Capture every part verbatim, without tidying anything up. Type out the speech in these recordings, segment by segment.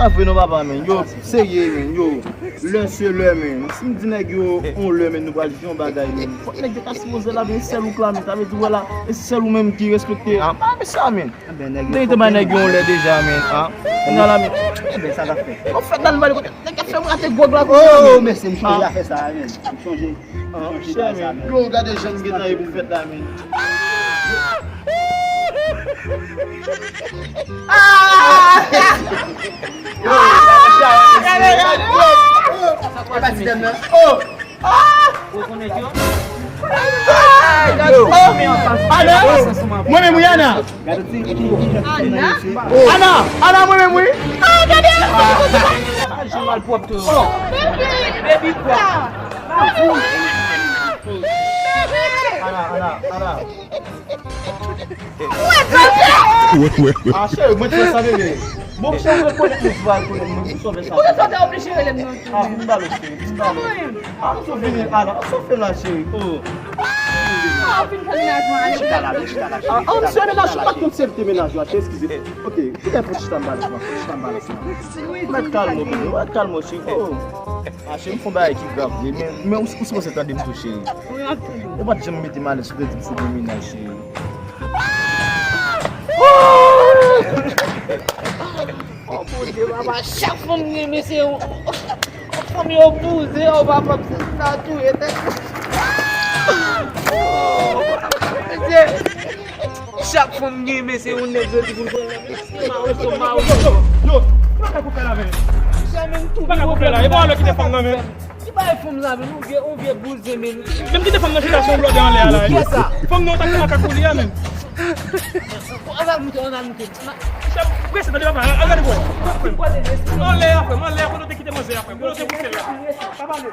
Pa vre non papa, men. Yo, serye, men. Yo, lè se lè, men. Si m di nèg yo, on lè, men, nou pral di yon bagay, men. Fòk nèg yo ta sipoze la, men, sèl ou k la, men. Sa vle di, wè la, e sèl ou menm ki respekte. Ah, pa men sa, men. Ebyen, nèg yo. Te bay nèg yo on lè deja, men. Ah, kounye a la, men. Ebyen, sa k ap fèt? Yo fèt la, nou pral kote. Nèg k ap fè m rate gwòg la, kounye a, men. Oh, mesye, m chonje afè sa, men. M chonje. Ah, chè, men. Yo, gade jan m gentan ye pou fèt la, men. Ah! Yo, gade jan m gentan ye. Oh! Ah! Ana! Mwen menm wi, Ana! Ana! Ana, mwen menm wi! Ah, gade! Sa jan malpwòp tou. Baby! Baby, kwa? Ana, Ana, Ana. Wè, wè, wè. Ah, cheri, mwen te fè sa, bebe. Bon, cheri, ou rekonèt mwen, ou pa rekonèt mwen, pou sove sa. Ou te sot oblije rele m non tou. Ah, vin ba l, cheri, vin ba l. Ah, sou vini, Ana, sou fè la, cheri. Oh. Ah, ou fin fè mennaj mwen, ale. Chita la, chita la, cheri. Ah, ah, chita la, chita la, cheri. Mennaj ou, pa t konn se l te mennaj ou, cheri, eskize. Ok, kite pou chita m ba l, chita m ba l. Mèt kalme w, bebe, mèt kalme w, cheri. Oh. Ah, cheri, m fè yon bagay ki grav, wi, men, men ou, ou sipoze tande m tou, cheri. Ou pa t janm mete m alèz, ou te di m sou gen mennaj, cheri. Oh, Bondye, papa, chak fanm m renmen, se yon, yon fanm yo bouze, oh, papa, se sa touye tèt mwen. Oh, Bondye. Chak fanm gen, men se yon nèg yo di pou l pran nan men. Mawozo, mawozo. Yo, yo, yo, yo, yo, pa ka koupe la, men. Monchè, men m tou. Pa ka koupe la. E bon, alò kite fanm nan, men. Ki bagay fanm sa, men? Yon vye, yon vye bouzen, men. Menm kite fanm nan chita sou yon blòdè anlè a la. Kiyès sa? Fanm nan, w ta koupe makak pou li a, men. Ann al moute, ann al moute. Monchè, prese, tande papa, al gade bwè. Anlè a, frè m, anlè a, kote w te kite manzè a, frè m? Kote w te boute l la?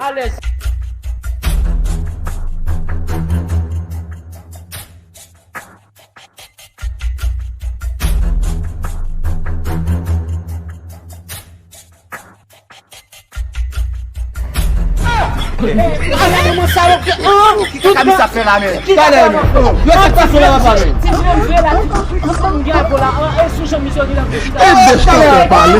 Alèz. Ala manman sa yo fè, an! Ki kaka misye ap fè la, men? Talè, men. Yo se ti fè la, men. Ti jèn vre la, ti, ti, ti, ti, gen avò la, an, e sou jan misye gen la. E de chantè pale.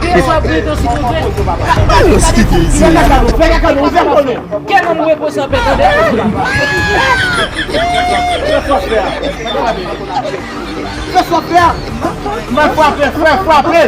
Yo se ki te di. Fè kaka nou, fè kaka nou, fè kaka nou. Kè nan mwen pou sa pè, tande. Fè sa fè. Mal frape, frè, frape.